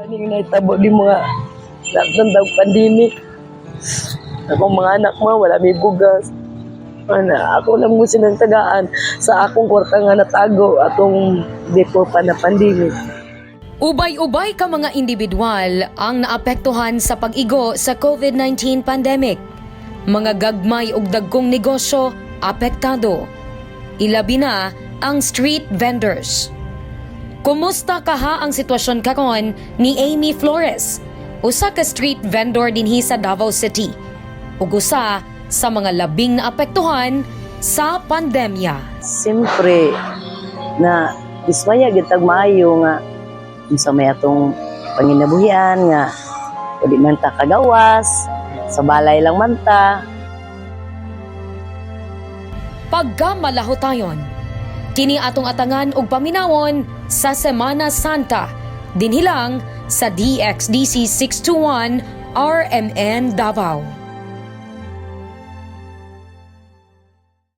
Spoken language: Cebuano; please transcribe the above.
Ganing nahitabo di mga daw pandemic. Akong mga anak mo, wala may bugas. Ana, ako lang mo silang tagaan sa akong kwarta nga natago atong before pa na pandemic. Ubay-ubay ka mga individual ang naapektuhan sa pag-igo sa COVID-19 pandemic. Mga gagmay ug dagkong negosyo apektado. Ilabi na ang street vendors. Kumusta kaha ang sitwasyon karon ni Amy Flores? Usa ka street vendor dinhi sa Davao City. Ug usa sa mga labing naapektuhan sa pandemya. Siyempre, na dismaya gyud tag maayo nga unsa may atong panginabuhian nga di man ta kagawas, sa balay lang man ta. Pagka malahotayon, kini atong atangan og paminawon sa Semana Santa, dinhi lang sa DXDC 621 RMN Davao.